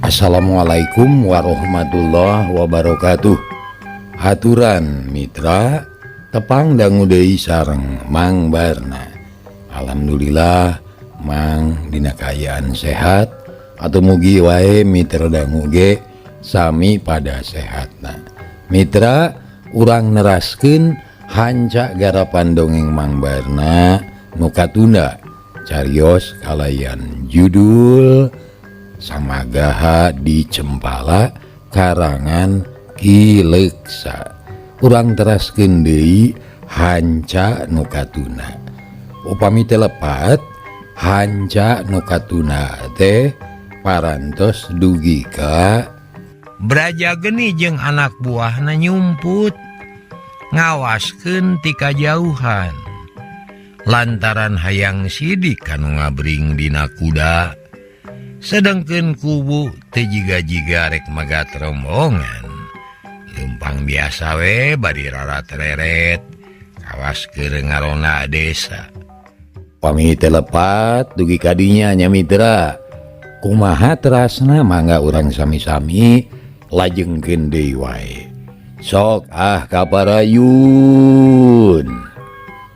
Assalamualaikum warahmatullahi wabarakatuh. Haturan Mitra tepang dangu deui sareng Mang Barna. Alhamdulillah Mang dina kaayaan sehat atau mugi wae mitra dangu ge sami pada sehatna. Mitra urang neraskeun hanca garapan dongeng Mang Barna nu katunda carios kalayan judul Samagaha di Cempala karangan Ki Leksa. Urang teraskeun deui hanca nu katuna. Upami teu lepat hanca nu katuna teh parantos dugi ka Braja Geni jeung anak buahna nyumput ngawaskeun ti kajauhan lantaran hayang sidik kanu ngabring dina kuda. Sedangkeun kubu teu jiga-jiga rek magat rombongan. Leumpang biasa we bari rarat-reret kawas keur ngarona desa. Pami teu lepat dugi ka dinya nya mitra. Kumaha terasna mangga urang sami-sami lajengkeun deui wae. Sok ah kaparayun.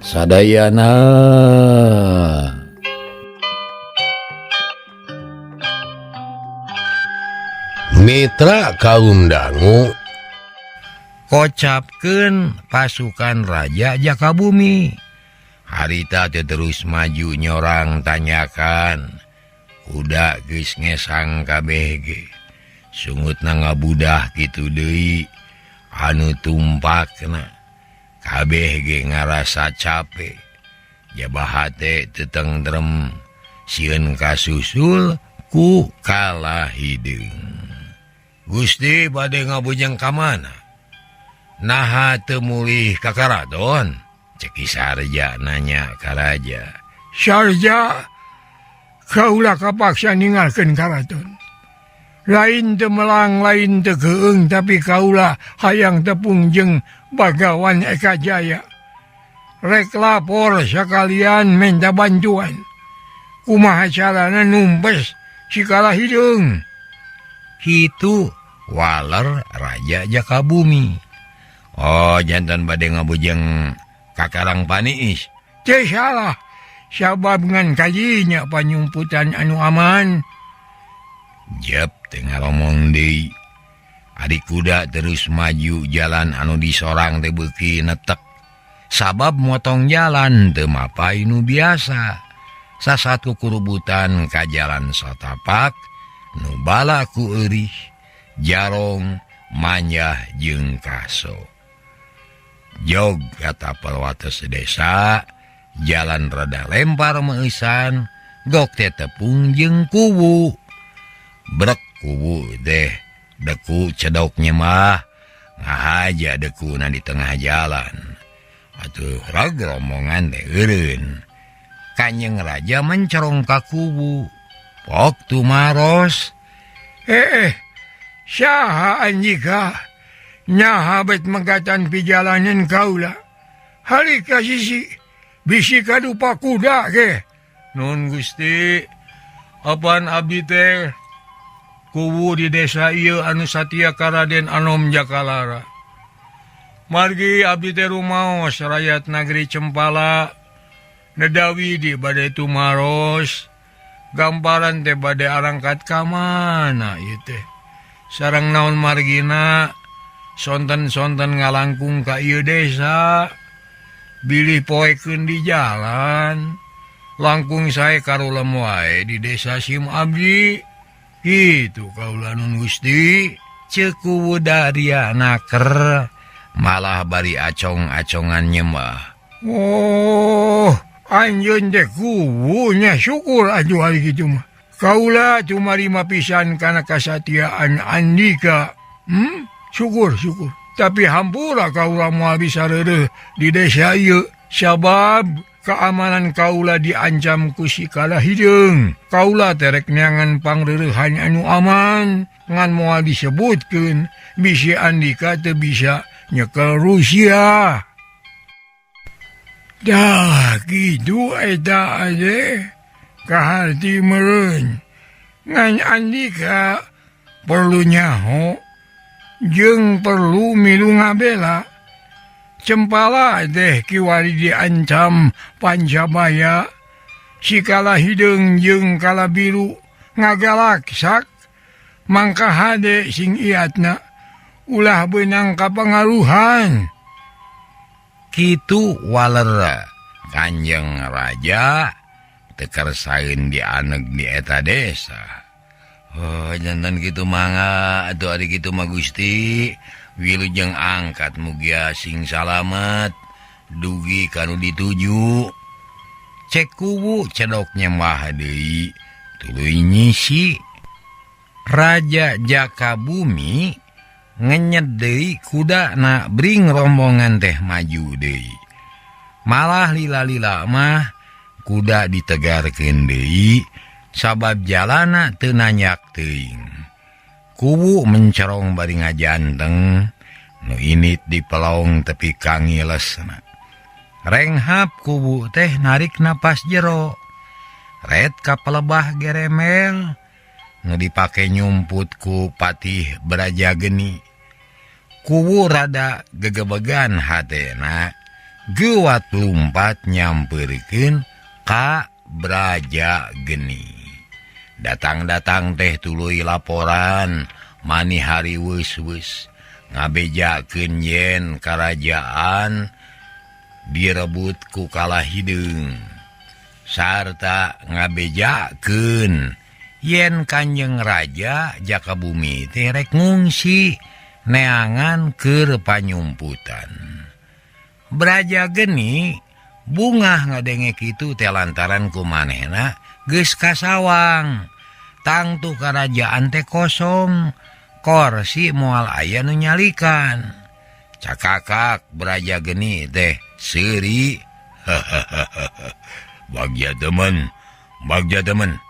Sadayana. Mitra kaum dangu kocapkeun pasukan Raja Jakabumi. Harita teh terus maju nyorang tanyakan. Kuda geus ngesang kabeh ge. Sungutna ngabudah kitu deui anu tumpakna. Kabeh ge ngarasa capek. Jaba hate teu tengrem sieun kasusul ku kalah hideung. Gusti bade ngabujeng ka mana? Naha teu mulih ka karaton? Cek Ki Sarja nanya ka raja. Sarja, kaula kapaksa ninggalkeun karaton. Lain teu melang, lain teu keung, tapi kaula hayang tepung jeung Bagawan Eka Jaya. Rek lapor sakalian minta bantuan. Kumaha carana numpes si kalah hideung? Kitu waler Raja Jakabumi. Oh, jantan bade ngabujeng ka Karang Paniis. Teu salah, sabab ngan kajinya panyumputan anu aman. Jep teu ngaromong deui. Ari kuda terus maju jalan anu disorang teh beuki netek. Sabab motong jalan teu mapai nu biasa. Sasatu kurubutan ka jalan satapak nu bala ku eurih, jarong, manyah jeung kaso. Jog kata perwates desa, jalan rada lempar meusan, gok teh tepung jeung kuwu. Brek kuwu teh deku cedok nyemah, ngahaja dekuna di tengah jalan. Atuh rag rombongan teh eureun. Kanjeng Raja mencerong ka kuwu. Pok tumaros. Saha anjika nyaha bet megatan pijalanan kaula. Halika sisi bisi kadupa kuda ke. Nun Gusti, apaan abdi teh kuwu di desa ieu anu satia ka Raden Anom Jakalara. Margi abdi teh rumaos rakyat nagri Cempala nedawi di bade tumaros. Gamparan teh bade arangkat ka mana ieu teh. Sareng naon margina sonten-sonten ngalangkung ka ieu desa. Bilih poekeun di jalan. Langkung sae karulem wae di desa sim abdi. Kitu kaula nun Gusti. Ceuk kuwu daria naker malah bari acong-acongan nyembah. Oh, anjeun teh kuwunya syukur atuh ari kitu mah. Kaula tumarima pisan kana kasatiaan andika. Syukur, syukur. Tapi hampura kaula moal bisa reureuh di desa ieu. Sabab keamanan kaula diancam ku si kalah hideung. Kaula teh rek neangan pangreurehan anu aman ngan moal disebutkeun bisi andika teu bisa nyekel Rusia. Dah kitu eta ade kaharti meureun. Ngan andika Perlu nyaho jeung perlu milu ngabela. Cempala teh kiwari diancam Pancabaya. Si kala hideung jeung kala biru ngagalaksak mangka hade sing iatna ulah beunang kapangaruhan. Kitu waler Kanjeng Raja teu kersaeun dianeg di eta desa. Oh, jantan kitu mangga atuh ari kitu mah Gusti. Wilujeng angkat mugia sing salamet dugi kanu dituju. Cek kuwu cedok nyembah deui tuluy nyisi. Raja Jaka Bumi ngenyed deui kudana bring rombongan teh maju deui. Malah lila-lila mah kuda ditegarkeun deui sabab jalana teu nanyak teuing. Kuwu mencerong bari ngajanteng nu init di pelong tepi kangilesna. Renghap kuwu teh narik napas jero. Red ka pelebah geremel nu dipake nyumput ku Patih Braja Geni. Kuwu rada gegebegan hatena geuwat lumpat nyampeurkeun ka Braja Geni. Datang-datang teh tuluy laporan mani hari weus-weus ngabejakeun yen karajaan direbut ku kala hideung sarta ngabejakeun yen Kanjeng Raja Jaka Bumi teh rek ngungsi neangan keur panyumputan. Braja Geni bungah ngadenge kitu teh lantaran ku manehna geus kasawang. Tangtu karajaan teh kosong, korsi moal aya nu nyalikan. Cakakak Braja Geni teh seuri. Bagja temen, bagja temen.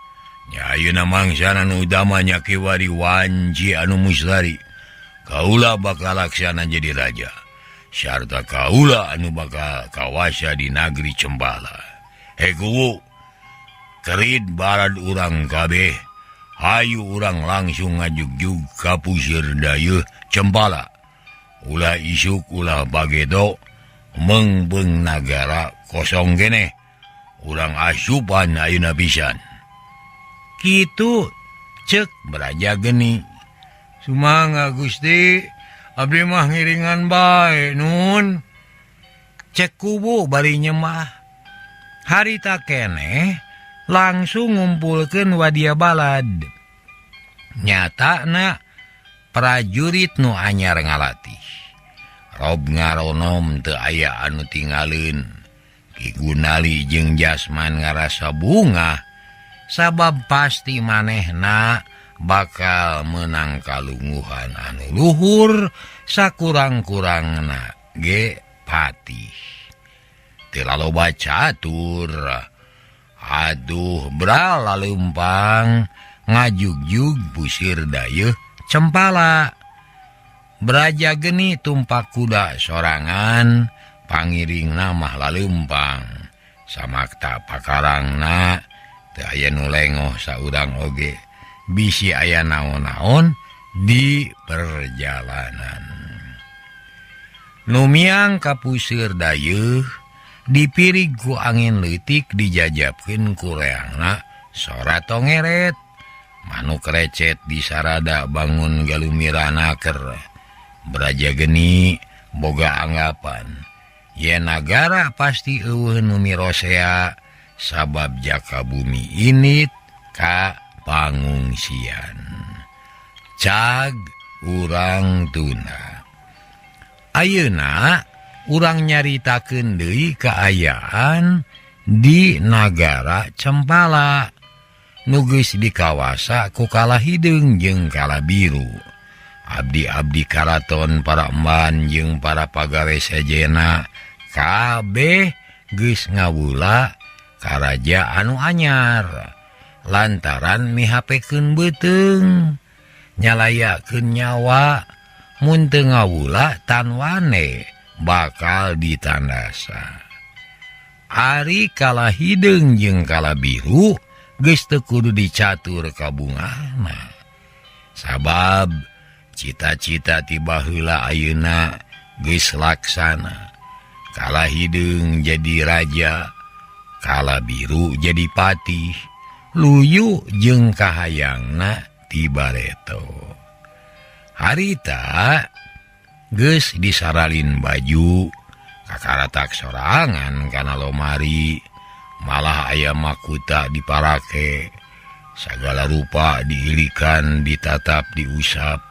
Nya ayeuna mangsana nu utama nya kiwari wanci anu muslari. Kaula bakal laksana jadi raja. Sarta kaula anu bakal kawasa di nagri Cempala. He kuwu, kerid barad urang kabeh. Hayu urang langsung ngajugjug ka pusir dayeuh Cempala. Ulah isuk ulah bagedo mengbeung nagara kosong keneh. Urang asupan ayeuna pisan. Kitu cek Braja Geni. Sumangga Gusti, abdi mah ngiringan bae nun. Cek kuwu bari nyemah. Harita keneh langsung ngumpulkeun wadia balad. Nyatana prajurit nu anyar ngalatih. Rob ngaronom teu aya anu tinggalin. Ki Gunali jeung Jasman ngarasa bungah sabab pasti manehna bakal menang kalungguhan anu luhur sakurang-kurangna ge patih. Teu laloba catur. Aduh bral laleumpang ngajugjug pusir dayeuh Cempala. Braja Geni tumpak kuda sorangan pangiringna mah laleumpang. Samakta pakarangna teu aya nu lengoh saurang oge. Bisi aya naon-naon di perjalanan. Numiang ka pusir dayeuh dipirig ku angin leutik dijajabkeun ku reangna sora tongeret. Manuk recet disarada bangun galumiranaker. Braja Geni boga anggapan yen nagara pasti eueuh nu mirosea sabab Jaka Bumi init ka pangungsian. Cag urang tuna. Ayeuna urang nyaritakeun deui kaayaan di nagara Cempala nu geus dikawasa ku kala hideung jeung kala biru. Abdi-abdi karaton para emban jeung para pagawe sejena kabeh geus ngawula ka raja anu anyar lantaran mihapekeun beuteung nyalayakeun nyawa mun teu ngawula tanwane bakal ditandasa. Ari kala hideung jeung kala biru geus teu kudu dicatur kabungahna. Sabab cita-cita ti baheula ayeuna geus laksana. Kala hideung jadi raja, kala biru jadi patih, luyu jeung kahayangna ti bareto. Harita geus disaralin baju, kakaratak sorangan kana lomari, malah aya makuta diparake, sagala rupa diilikan, ditatap, diusap,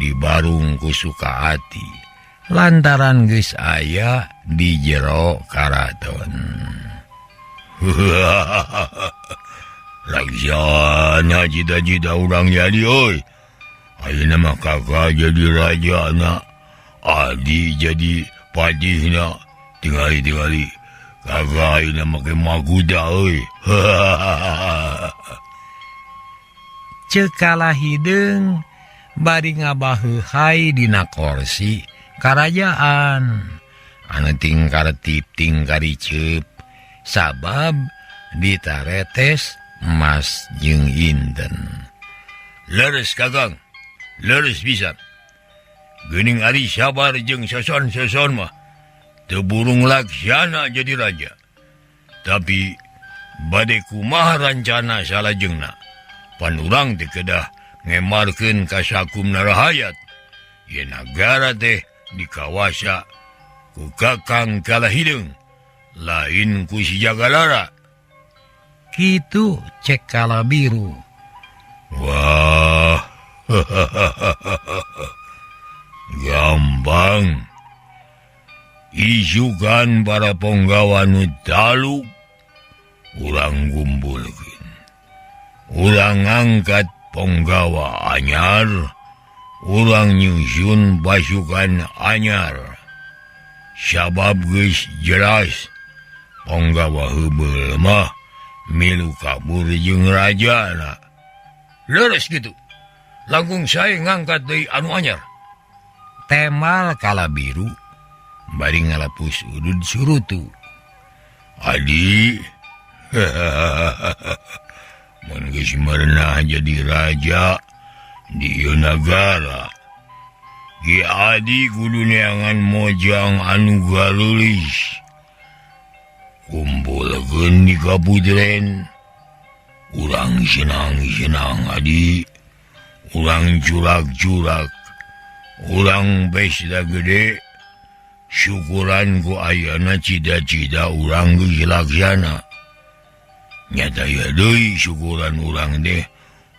dibarung ku suka ati. Lantaran geus aya di jero karaton. Laksana cita-cita urang jadi euy. Ayeuna mah kakak jadi rajana, adi jadi patihna. Tingali-tingali kakak ayeuna make makuta euy. Ceuk kala hideung bari ngabaheuhai dina korsi karajaan anu tingkar ting kariceup sabab ditaretes emas jeung inten. Leres Kakang, leres pisan. Geuning ari sabar jeung soson-soson mah teu burung laksana jadi raja. Tapi bade kumaha rancana salajengna, pan urang teh kedah ngemarkeun ka sakumna rahayat. Ye nagara teh dikawasa ku Kakang Kala Hideung, lain ku si Jagalara. Kitu cek Kala Biru. Wah, gampang. Isukan para ponggawa nu taluk, urang gumpulkeun. Urang ngangkat ponggawa anyar, urang nyusun pasukan anyar. Sabab geus jelas ponggawa heubeul mah milu kabur jeung rajana. Leres kitu. Langkung sae ngangkat deui anu anyar. Temal Kala Biru bari ngalepus udud surutu. Adi, mun geus merenah jadi raja di ieu nagara, Ki Adi kudu neangan mojang anu garulis. Kumpulkeun di kaputren. Urang senang-senang Adi, urang curak-curak, urang pesta gede. Syukuran ku ayana cita-cita urang geus laksana. Nyata ya deui syukuran urang teh,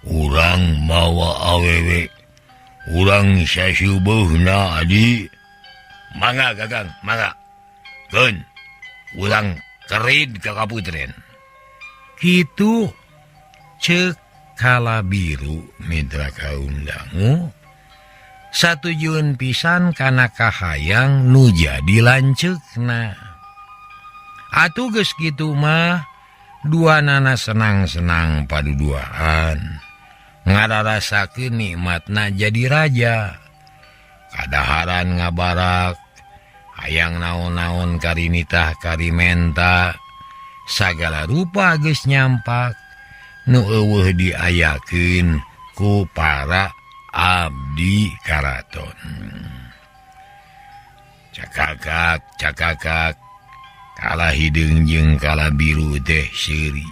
urang mawa awewe, urang sasubeuhna Adi. Mangga Kakang, mangga. Keun, urang kerid ka kaputren. Kitu ceuk Kala Biru mitra kaum dangu. Satujuan pisan kana kahayang nu jadi lanceukna. Atuh geus kitu mah dua nana senang-senang paduduaan, ngararasakeun nikmatna jadi raja. Kadaharan ngabarak, hayang naon-naon karinitah karimenta, sagala rupa geus nyampak nu eueuh diayakeun ku para abdi karaton. Cakakak cakakak Kala Hideung jeung Kala Biru teh seuri.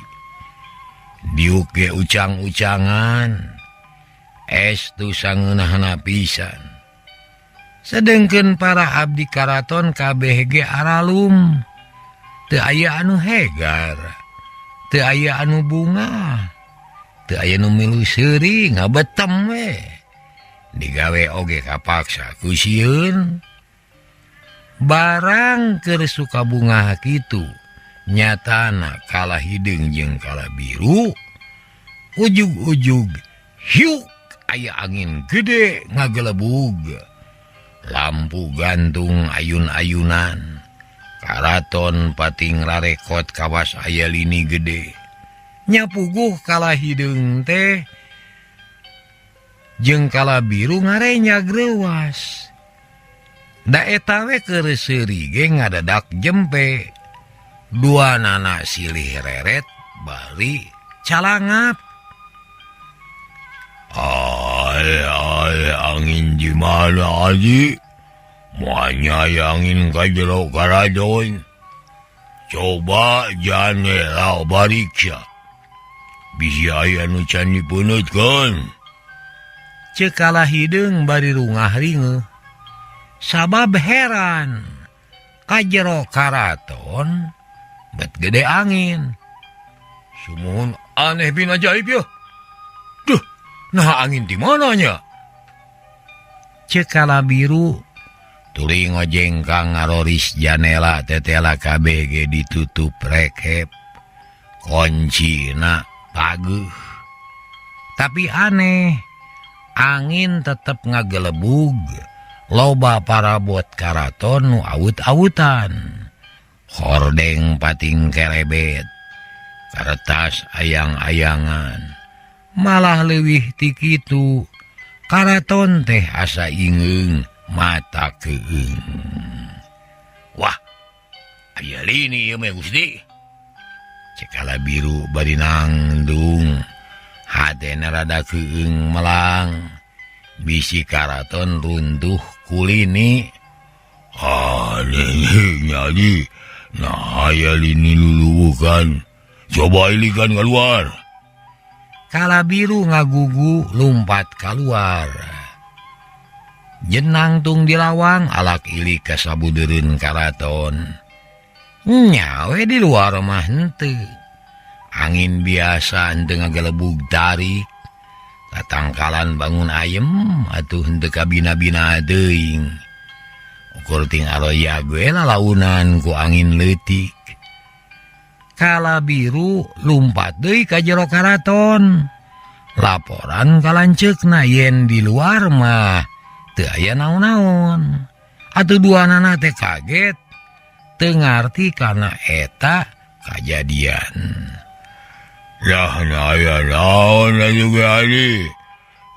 Diuk ge ucang-ucangan, es tu sangeunahna pisan. Sedengkeun para abdi karaton kabeh ge aralum, teu aya anu hegar, teu aya anu bunga, teu aya nu milu seuri ngabetem we. Digawe oge kapaksa ku sieun. Barang keur suka bungah kitu, nyatana Kala Hideung jeung Kala Biru ujug-ujug hiuk aya angin gede ngagelebug. Lampu gantung ayun-ayunan, karaton pating rarekot kawas aya lini gede. Nyapuguh Kala Hideung teh jeung Kala Biru ngarenya greuwas. Da eta we keur seuri ge ngadadak jempe. Dua nana silih reret bari calangap. Aya angin di mana Aji? Moalnya aya angin ka jero karaton. Coba janela bariksa. Bisi aya nu can dipeunetkeun. Ceuk Kala Hideung bari rungah ringeuh. Sabab heran ka jero karaton bet gede angin. Sumuhun aneh bin ajaib ya. Duh, nah angin di mananya? Ceuk Kala Biru tuluy ngojengkang ngaroris janela tetela kabeh ditutup rekep. Koncina pageuh. Tapi aneh, angin tetep ngagelebug. Loba parabot karaton nu awut-awutan. Hordeng pating kelebet, kertas ayang-ayangan. Malah leuwih ti kitu, karaton teh asa ingeung mata keung. Wah, aya lini ieu mah Gusti. Ceuk Kala Biru bari nangdung, hatena rada keung melang. Bisi karaton runtuh kulini. Aneh nyali. Nah, aya lini luluwukan. Coba ilikan keluar. Kala Biru ngagugu lumpat keluar. Jenang tung di lawang alak ilik ka sabudereun karaton. Nyawe di luar mah henteu. Angin biasa henteu ngagelebug tarik. Tatangkalan bangun ayem atuh henteu kabina-bina teuing. Ukur ting aroya gue lalaunan ku angin leutik. Kala Biru lumpat deui ka jero karaton. Laporan ka lanceukna yen di luar mah teu aya naon-naon. Atuh duanana teh kaget teu ngarti kana eta kajadian. Lah aya naon juga Ali.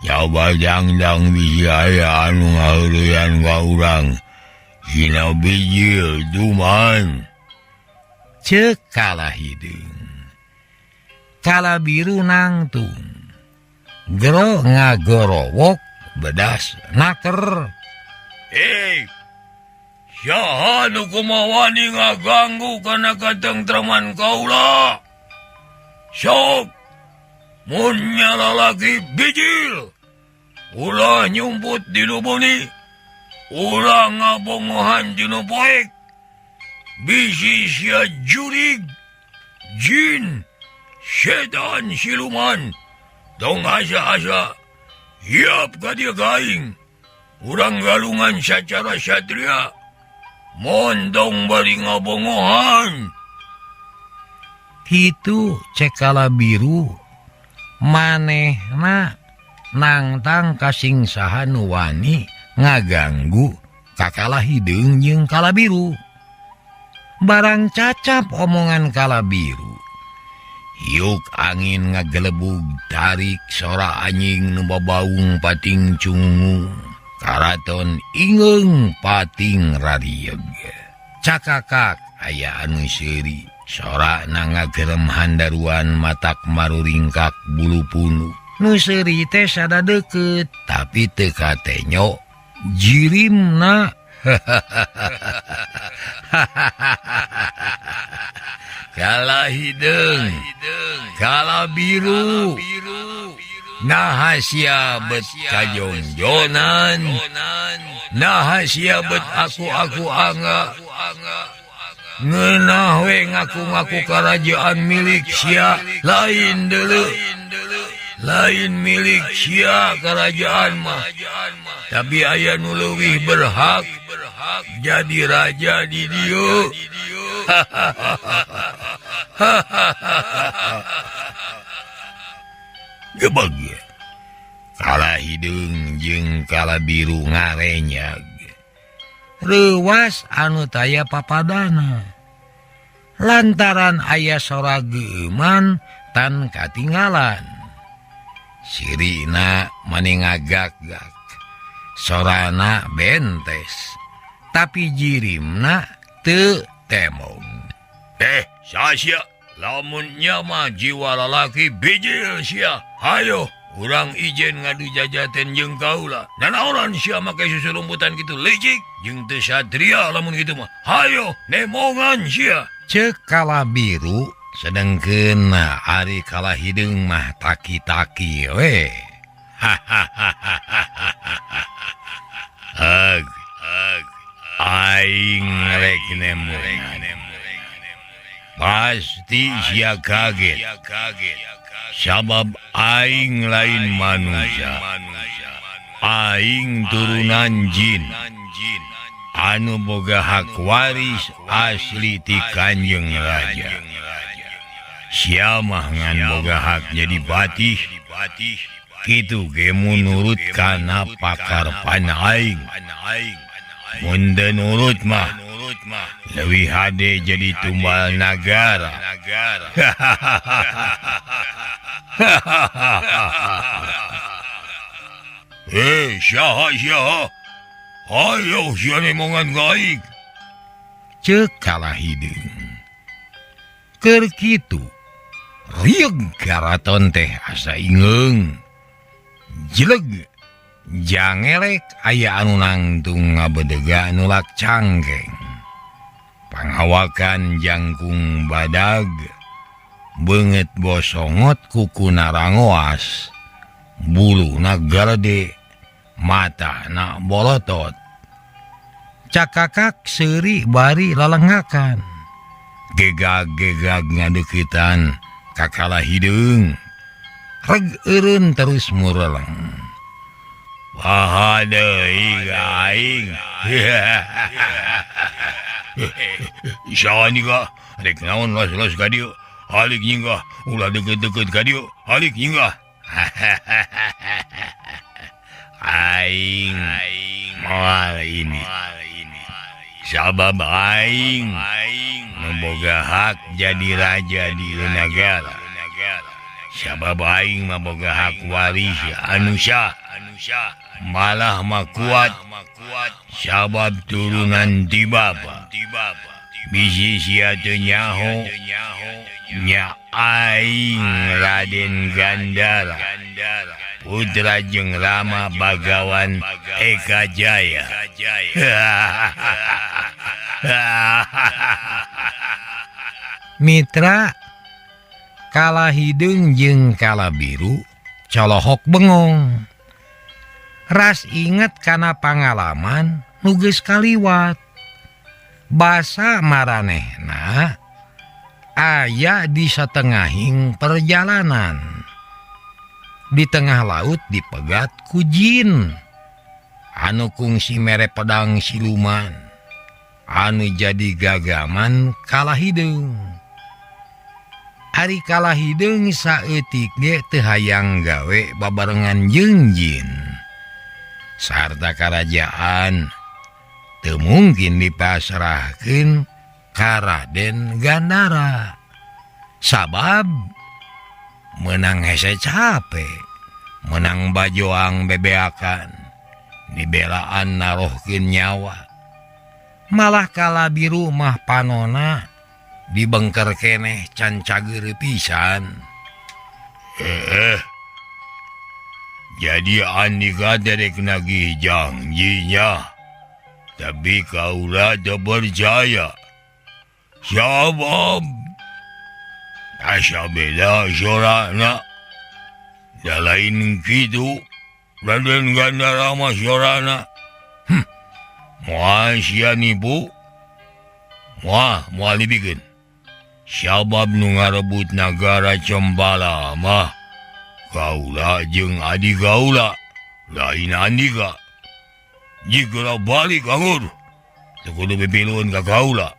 Coba jangdang bisi aya anu ngaheureyan ka urang. Sina bijil duman. Ceuk Kala Hideung. Kala Biru nangtung. Gero ngagorowok bedas naker. Eh, saha nu kumawani ngaganggu kana katengtreman kaula? Sok, mun lalaki bijil, ulah nyumput di nu buni, ulah ngabongohan di nu poek, bisi sia jurig, jin, setan siluman, tong asa-asa, hiap ka dieu kaing, urang galungan sacara satria, mondong bari ngabongohan. Kitu cek Kala Biru manehna nangtang kasingsaha nu wani ngaganggu ka Kala Hideung jeung Kala Biru. Barang cacap omongan Kala Biru, hiuk angin ngagelebug tarik sora anjing nu babaung pating cungungu. Karaton ingeung pating rarieg. Cakakak aya anu seuri. Sora na ngagerem handaruan matak maruringkak bulu punu. Nu seuri teh sada deukeut tapi teu katenyo jirimna. Kala Hideung, Kala Biru, naha sia bet kajongjonan, naha sia bet aku-aku angga. Ngeunah we ngaku-ngaku karajaan milik sia, lain deuleu, lain milik sia karajaan mah. Tapi aya nu leuwih berhak jadi raja di dieu. Gebeg. Kala Hideung jeung Kala Biru ngarenyag. Reuwas anu taya papadana. Lantaran aya sora geuman tan katinggalan. Sirina mani ngagak-gak. Sorana bentes. Tapi jirimna teu temong. Sasia, lamun nya mah jiwa lalaki bijil sia. Hayo, Urang ijen ngadu jajaten jeung kaula. Nanaonan sia make susurumputan kitu licik jeung teu satria lamun kitu mah. Hayo nemongan sia. Ceuk kala biru sedengkeun ari kala hideung mah taki-taki we. Ag aing rek nemongan. Pasti sia kaget. Sabab aing lain manusia, aing turunan jin anu boga hak waris asli ti Kanjeng Raja. Sia mah ngan boga hak jadi batih, kitu ge nurut kana pakarpan aing. Mun teu nurut mah leuwih hade jadi tumbal nagara. Hei, syaha syaha, ayo sia nemongan ka aing. Ceuk kala hideung. Keur kitu rieug karaton teh asa ingeung. Jeleg jangelek aya anu nangtung ngabedega nulak cangkeng. Pangawakan jangkung badag, beungeut bosongot kuku narangoas, buluna garede, matana bolotot. Cakakak seuri bari lalengakan, gegag-gegag ngadeuketan ka kala hideung. Reg eureun terus mureleng. Wah deui aing. Saha nyinggah rek naon los-los ka dieu. Halik nyinggah ulah deukeut-deukeut ka dieu. Halik nyinggah. Aing moal ini. Sabab aing nu boga hak jadi raja di nagara. Sabab aing mah boga hak waris anu sah. Malah mah kuat sabab turunan ti bapa. Bisi sia teu nyaho nya aing Raden Gandara, putra jeung Rama Bagawan Eka Jaya. Mitra kala hideung jeung kala biru colohok bengong. Ras inget kana pangalaman nu geus kaliwat. Basa maranehna aya di satengahing perjalanan. Di tengah laut dipegat ku jin anu kungsi mere pedang siluman anu jadi gagaman kala hideung. Ari kala hideung saeutik ge teu hayang gawe babarengan jeung jin. Sarta karajaan teu mungkin dipasrahkeun ka Raden Gandara. Sabab meunang hese cape, meunang bajoang bebeakan, dibelaan narohkeun nyawa. Malah kala biru mah panona dibengker keneh can cageur pisan. Jadi andika derek nagih janjinya, tapi kaula teu percaya. Sabab asa beda sorana. Da lain kitu Raden Gandara mah sorana. Moal sia nipu, moal dibikeun. Sabab nu ngarebut nagara Cempala mah kaula jeung adi kaula, lain andika. Jika balik anggur, teu kudu pipilueun ka kaula.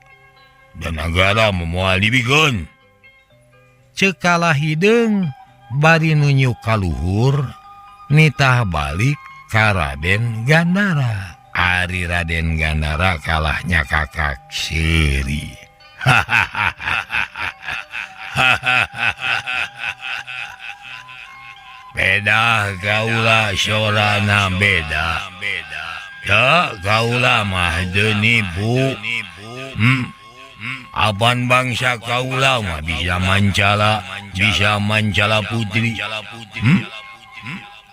Dan nagara moal dibikeun. Ceuk kala hideung bari nunjuk ka luhur, nitah balik ka Raden Gandara. Ari Raden Gandara kalahnya kakak seuri. Beda kaula sorana beda. Da kaula mah teu nipu. Apan bangsa kaula mah bisa mancala putri.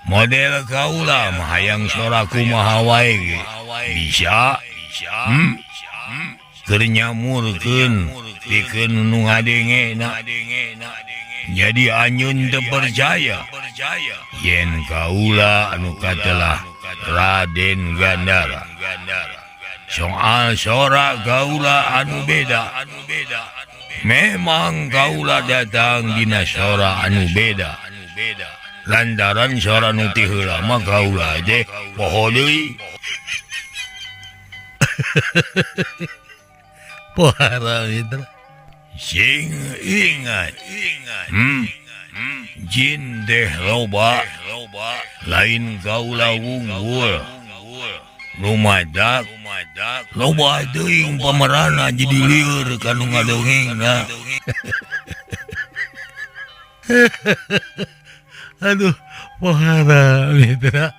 Model kaula mah hayang sora kumaha wae ge bisa. Keur nyamurkeun pikeun nu ngadengena. Jadi anjeun teu percaya yen kaula anu katelah Raden Gandara. Soal sora kaula anu beda. Memang kaula datang dina sora anu beda. Lantaran sora nu ti heula mah kaula teh poho deui. Pohara mitra. Sing ingat. Jin teh loba, lain kaula wunggul. Lumadak loba teuing pamerana jadi lieur ka nu ngadongengna. Aduh, pohara mitra.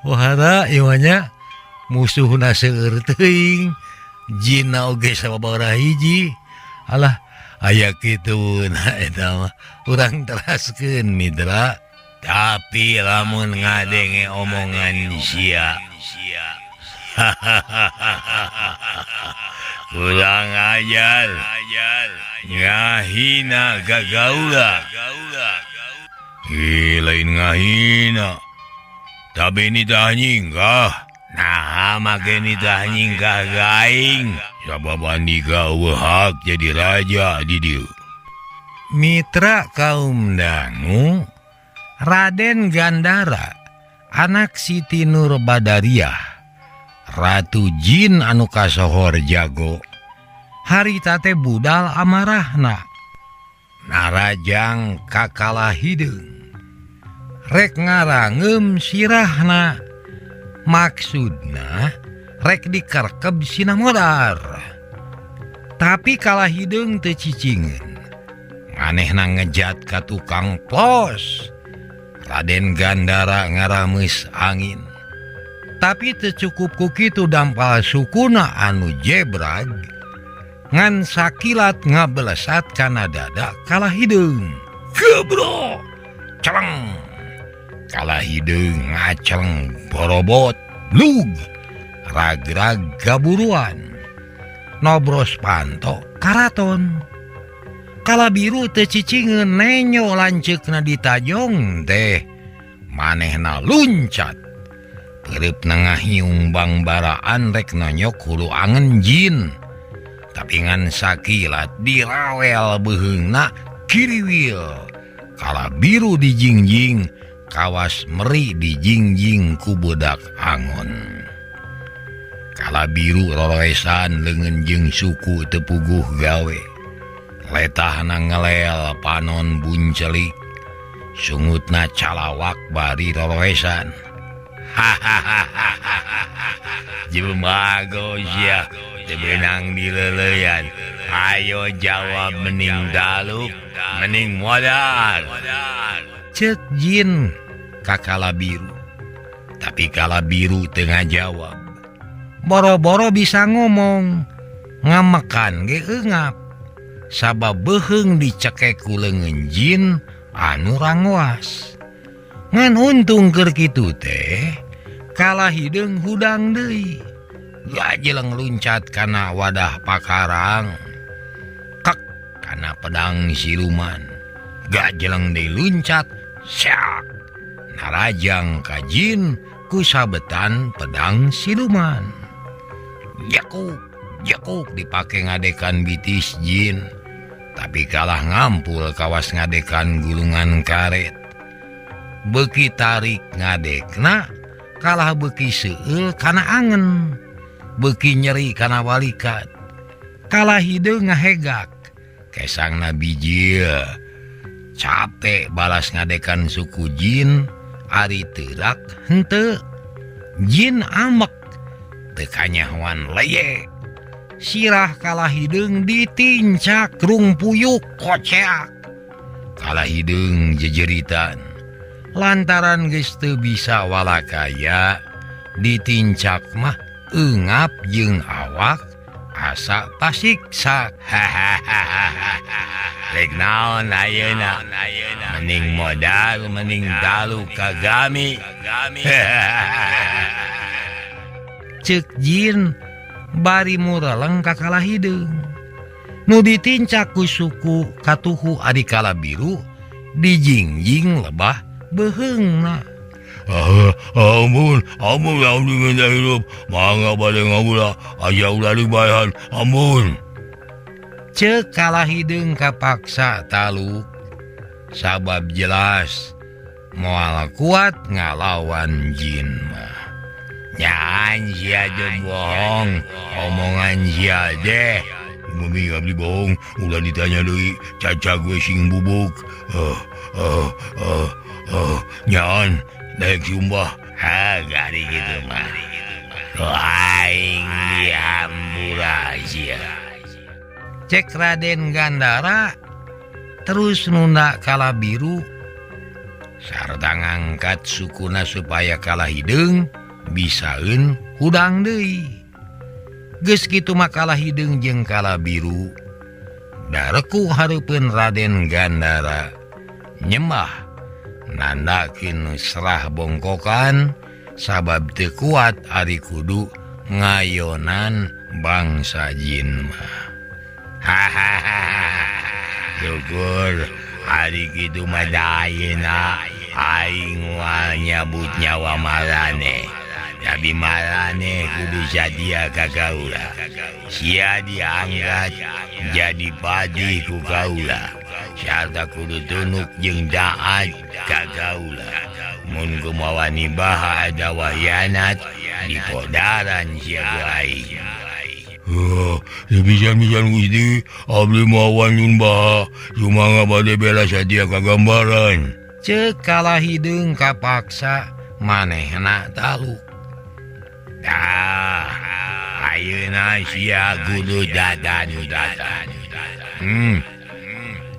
Pohara ieu nya musuhna seueur teuing, jinna oge sababaraha hiji. Alah, aya kitu na eta mah. Urang teraskeun mitra. Tapi lamun ngadenge omongan sia, kurang ajar, ngahina ka kaula. Lain ngahina, tapi nitah nyingkah. Nah, make nitah nyingkah ka aing. Sabab andika eueuh hak jadi raja di dieu. Mitra kaum dangu, Raden Gandara, anak Siti Nur Badariah, Ratu Jin anu kasohor jago, harita teh budal amarahna. Narajang kakalah hideung, rek ngarangeum sirahna, maksudna rek dikerkeb sinamodar. Tapi kalah hideung teu cicingeun, manehna ngejat ka tukang plos. Raden Gandara ngarameus angin. Tapi teu cukup ku kitu dampal sukuna anu jebrag ngan sakilat ngabelesat kana dada kalah hideung. Gebro! Celeng! Kalah hideung ngaceleng borobot blug ragrag gaburuan. Nobros panto karaton. Kala biru teu cicingeun nenyo lanceukna ditajong teh manehna luncat. Perep ngahiung bangbaraan rek nonyok hulu angen jin. Tapi ngan sakilat dirawel beuheungna kiriwil. Kala biru dijingjing, kawas meri dijingjing ku budak angon. Kala biru roroesan leungeun jeung suku teu puguh gawe. Letahna ngelel panon buncelik, sungutna calawak bari roroesan. Hahaha. Jumago sia teu beunang dileuleyan. Ayo jawab mening daluk, mening modal. Ceuk jin ka kala biru. Tapi kala biru teu ngajawab. Boro-boro bisa ngomong, ngamekan ge eungap. Sabab beuheung dicekek ku leungeun jin anu rangoas. Ngan untung keur kitu teh kalah hideung hudang deui. Gajeleng luncat kana wadah pakarang, kek kana pedang siluman. Gajeleng deui luncat, syak narajang ka jin ku sabetan pedang siluman. Jakuk jakuk dipake ngadekan bitis jin, tapi kalah ngampul kawas ngadekan gulungan karet. Beuki tarik ngadekna kalah beuki seueul kana angen, beuki nyeri kana walikat. Kalah hideung ngahegak kesangna bijil. Capek balas ngadekan suku jin, ari teurak henteu. Jin amek teu kanyahoan leye. Sirah kalah hideung ditincak rung puyuk koceak. Kalah hideung jejeritan. Lantaran geus teu bisa walakaya, ditincak mah eungap jeung awak Asa pasiksa. Hahaha. Rek naon ayeuna? Mending modal mending dalu kagami. Cek jin bari mureleng ka kalah hideung. Nu ditincak ku suku katuhu ari kala biru dijingjing lebah beheungna. Ampun, ampun, abdi minta hidup. Mangga bade ngabula, aja ulah dibayaran. Ampun. Ceuk kalah hideung kapaksa taluk. Sabab jelas moal kuat ngalawan jin mah. Nyaan sia jeung bohong, omongan sia deh. Mumi abdi bohong, ulah ditanya deui, caca gue sing bubuk. Nyaan daek sumpah. Ha, gari gitu mah. Aing dihampura sia. Cek Raden Gandara terus nunda kala biru sarta ngangkat sukuna supaya kalah hideung bisaeun hudang deui. Geus kitu mah kalah hideung jeung kala biru dareku hareupeun Raden Gandara nyembah nandakeun serah bongkokan sabab teu kuat ari kudu ngayonan bangsa jin mah. Hahaha. Syukur ari kitu mah ayeuna aing moal nyabut nyawa maraneh. Tapi marane kudu sadia ka kaula. Sia diangkat jadi patih ku kaula. Sarta kudu tunuk jeung taat ka kaula. Mun kumawani baha atawa hianat dipodaran sia ku aing. Pisan-pisan Gusti, abdi moal wanyun baha, sumangga bade bela sadia kagambaran. Ceuk kalah hideung kapaksa manehna taluk. Dah, ayeuna sia kudu dadan.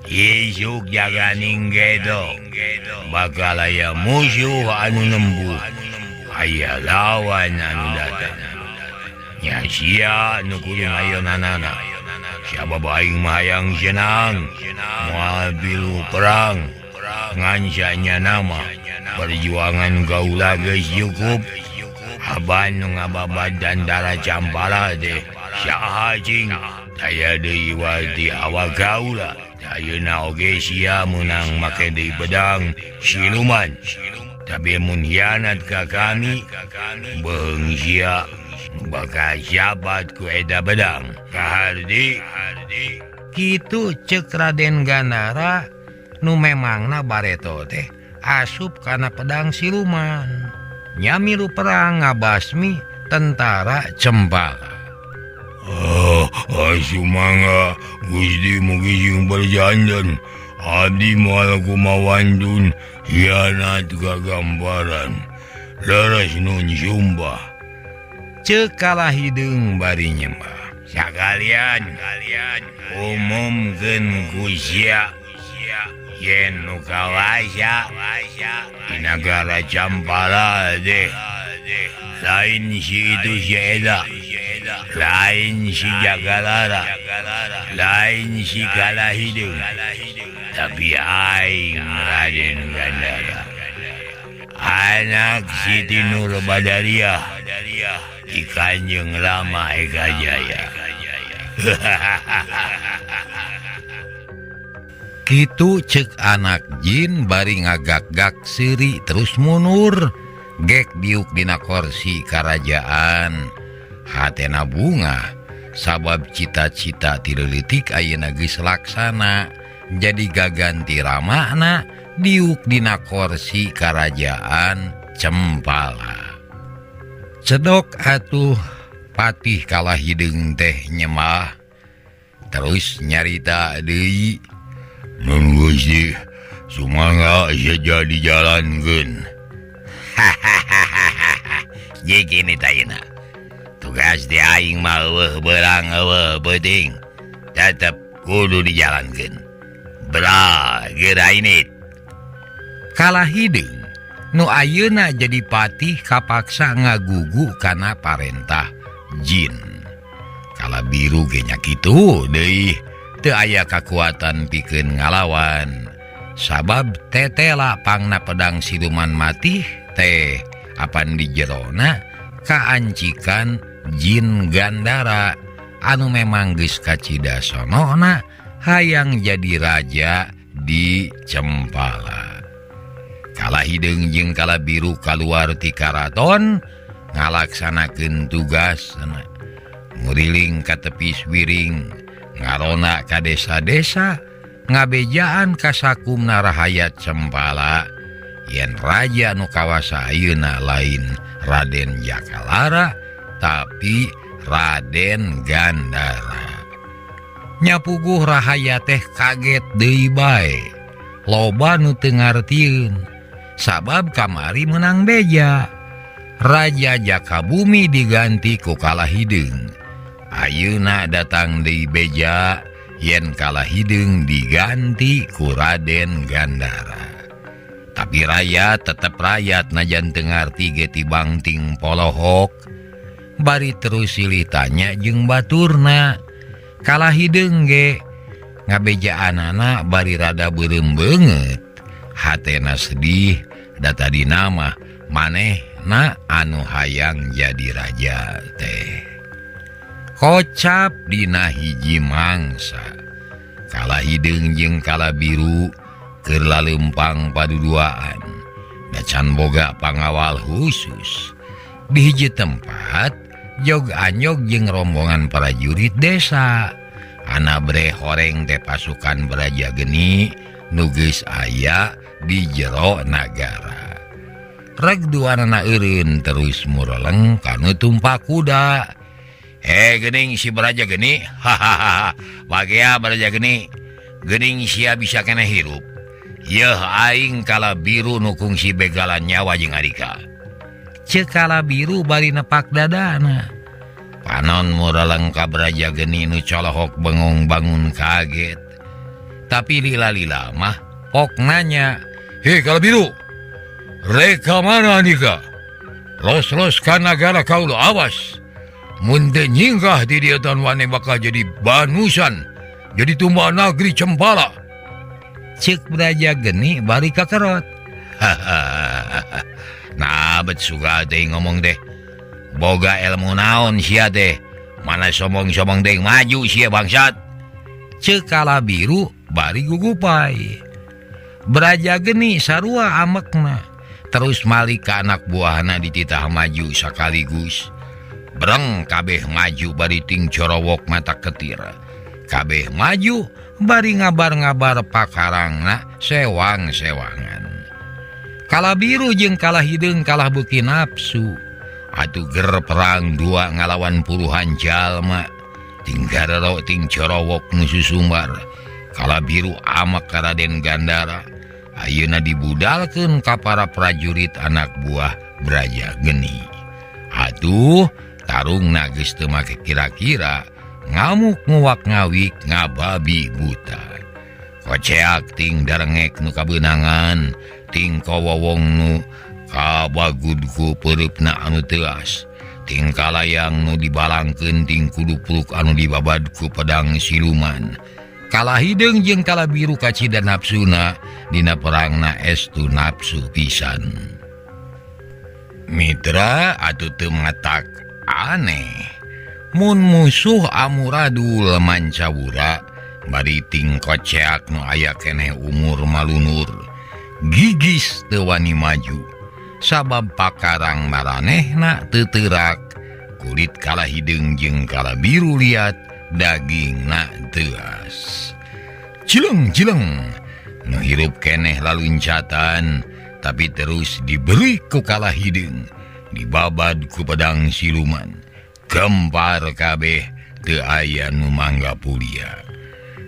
Isuk jaganing gedo bakal aya musuh anu nembuh, aya lawan anu datang. Nya sia nu kudu ngayonanana. Sabab aing mah hayang senang, moal pilu perang. Ngan sanyana mah perjuangan kaula geus cukup. Aban nu ngababad tantara Campala teh saha cing daya deui wati awak kaula. Ayeuna oge sia meunang make deui pedang siluman. Tapi mun hianat ka kami beheung sia bakal siapat ku eta bedang. Kahardi kitu ceuk Raden Gandara nu memangna bareto teh asup kana pedang siluman. Nyamilu perang ngabasmi tentara Cempala. Sumangga Gusti mugi sing berjanten. Abdi moal kumawantun hianat kagambaran. Leres nun sumpah. Ceuk kalah hideung bari nyembah. Sakalian umumkeun ku sia yen nu kawasa di nagara Campala teh lain si itu si Eda, lain si Jagalara, lain si Kala Hideung, tapi aing Raden Gandara, anak Siti Nur Badariah di Kanjeng Rama Eka Jaya. Kitu cek anak jin bari ngagak-gak seuri terus munur gek diuk dina korsi karajaan. Hatena bunga sabab cita-cita ti leutik ayeuna geus laksana jadi gaganti ramana diuk dina korsi karajaan Cempala. Cedok atuh patih kalah hideung teh nyemah terus nyarita deui. Nun Gusti, sumangga saja dijalankeun. Hahaha. Gini tayna. Tugas di aing mah eueuh beurang eueuh peuting. Tetep kudu dijalankeun. Bra geura init. Kalah hideung nu ayeuna jadi patih kapaksa ngagugu kana parentah jin. Kala biru ge nya kitu deui teu aya kakuatan pikeun ngalawan. Sabab tetela pangna pedang siluman mati teh apan di jerona kaancikan jin Gandara anu memang geus kacida sonona hayang jadi raja di Cempala. Kala hideung jeung kala biru kaluar ti karaton ngalaksanakeun tugasna. Nguriling ka tepis wiring, ngarona ka desa-desa, ngabejaan ka sakumna rahayat Cempala yen raja nu kawasa ayeuna lain Raden Jakalara tapi Raden Gandara. Nyapuguh rahayat teh kaget deui bae. Loba nu teu ngartieun sabab kamari menang beja. Raja Jakabumi diganti ku Kala Hideung. Ayeuna datang deui beja yen Kala Hideung diganti ku Raden Gandara. Tapi rakyat tetep rakyat najan teu ngarti ge tibang ting polohok. Bari terus silih tanya jeung baturna. Kala Hideung ge ngabejaanana bari rada beureum beungeut. Hatena sedih da tadina mah manehna anu hayang jadi raja teh. Kocap dina hiji mangsa. Kala Hideung jeung Kala Biru keur laleumpang paduduaan. Da can boga pangawal khusus. Di hiji tempat jog anyog jeung rombongan prajurit desa. Ana bre horeng teh pasukan Braja Geni nu geus aya di jero nagara. Reg duanana eureun terus mureleng kanu tumpak kuda. Geuning si Braja Geni, hahaha. Bagea Braja Geni, geuning sia bisa keneh hirup. Yeuh aing Kala Biru nu kungsi begalan nyawa jeung Adika. Ceuk Kala Biru bari nepak dadana. Panon mureleng ka Braja Geni nu colohok bengong bangun kaget. Tapi lila-lila mah pok nanya, "Hei Kala Biru, rek ka mana Andika? Los-los ka nagara kaula, awas. Mun teu nyingkah di dieu tan wane bakal jadi banusan, jadi tumbal nagri Cempala." Ceuk Braja Geni bari kakerot. Nah bet suka teh ngomong teh. Boga ilmu naon sia teh? Mana sombong-sombong teh maju sia bangsat. Ceuk Kala Biru bari gugupai. Braja Geni sarua amekna. Terus malik ka anak buahna dititah maju sakaligus. Breng kabeh maju bari ting corowok mata ketir. Kabeh maju bari ngabar-ngabar pakarangna sewang-sewangan. Kala Biru jeung Kala Hideung kalah beuki nafsu. Atuh ger perang dua ngalawan puluhan jalma. Ting garero ting corowok nu susumbar. Kala Biru amak ka Raden Gandara. Ayeuna dibudalkeun ka para prajurit anak buah Braja Geni. Atuh tarungna geus teu make kira-kira, ngamuk nguwak ngawik ngababi buta. Koceak ting darengek nu kabeunangan, ting kawowong nu kabagudku peureupna anu teuas, ting kalayang nu dibalangkeun ting kudupluk anu dibabad ku pedang siluman. Kala Hideung jeung Kala Biru kacida nafsuna dina perangna estu nafsu pisan. Mitra atuh teu matak aneh. Mun musuh amuradul mancawura bari ting koceak nu aya keneh umur malunur. Gigis teu wani maju sabab pakarang maranehna teu teurak. Kulit Kala Hideung jeung Kala Biru liat dagingna teuas. Cileng-cileng nu hirup keneh laluncatan tapi terus diberi ku Kala Hideung, dibabad ku pedang siluman. Gempar kabeh teu aya nu mangga pulia.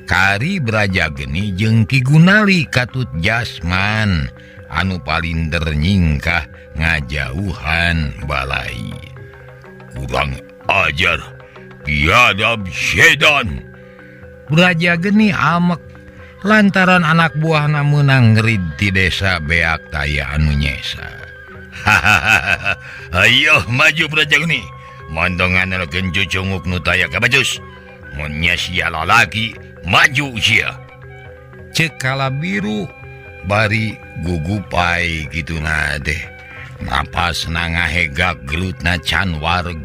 Kari Braja Geni jeung Ki Gunali katut Jasman anu paling ternyingkah ngajauhan balai. Kurang ajar, biadab sedan. Braja Geni amek lantaran anak buahna meunang ngerid di desa beak taya anu nyesa. Hahaha, ayo maju Braja Geni, Mondongan legeun cucunguk nu taya kabajus. Mun nya sia lalaki maju sia. Ceuk Kala Biru bari gugupai kituna teh. Napasna ngahegak gelutna can wareg.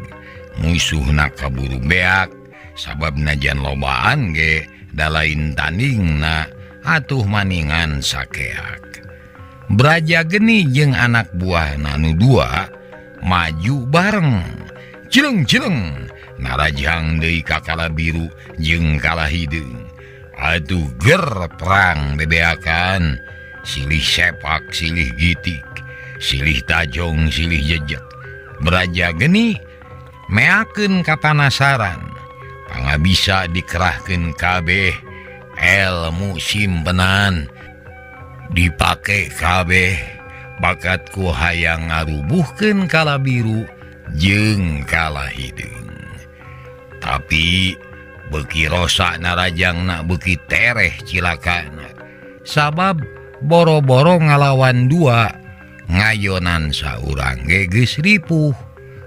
Musuhna kaburu beak sabab najan lobaan ge da lain tandingna atuh maningan sakeak. Braja Geni jeung anak buahna nu dua maju bareng. Cileng-cileng narajang deui ka Kala Biru jeung Kala Hideung. Atuh ger perang bebeakan, silih sepak, silih gitik, silih tajong, silih jejek. Braja Geni meakeun kapanasaran, pangabisa dikerahkeun kabeh elmu simpenan dipake kabeh bakatku hayang ngarubuhkeun Kala Biru jeung Kala Hideung. Tapi beuki rosak narajangna beuki tereh cilakana, sabab boro-boro ngalawan dua ngayonan saurang ge geus ripuh.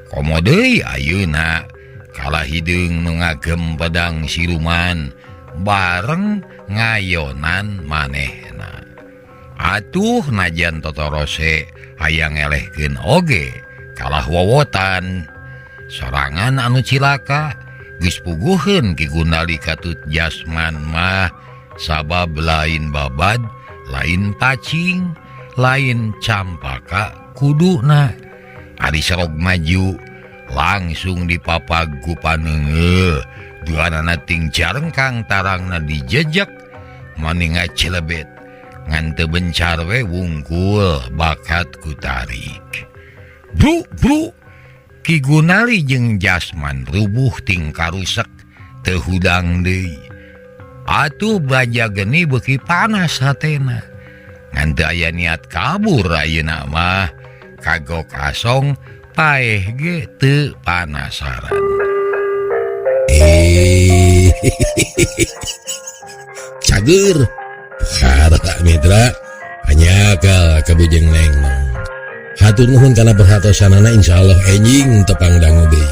Komo deui ayeuna Kala Hideung nu ngagem pedang siluman bareng ngayonan manehna. Atuh najan totorose hayang ngelehkeun oge kalah wowotan. Sorangan anu cilaka geus puguheun Ki Gundali katut Jasman mah, sabab lain babad, lain pacing, lain campaka kuduna. Ari serog maju langsung dipapag ku paneunggeul. Duanana ting jarengkang tarangna dijejek maninga celebet ngan teu bencar we wungkul bakat ku tarik. Bru bru Ki Gunali jeung Jasman rubuh ting karusek teu hudang deui. Atuh Braja Geni beuki panas hatena. Ngan teu aya niat kabur ayeuna mah. Kagok asong paeh ge teu panasaran. Cager para mitra hanya kabujeng neng. Hatur nuhun kana perhatosanana, insyaallah enjing tepang dangu deui.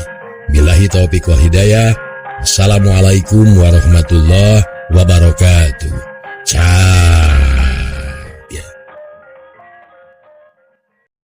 Billahi taufik wal hidayah. Assalamualaikum warahmatullahi wabarakatuh. Ciao.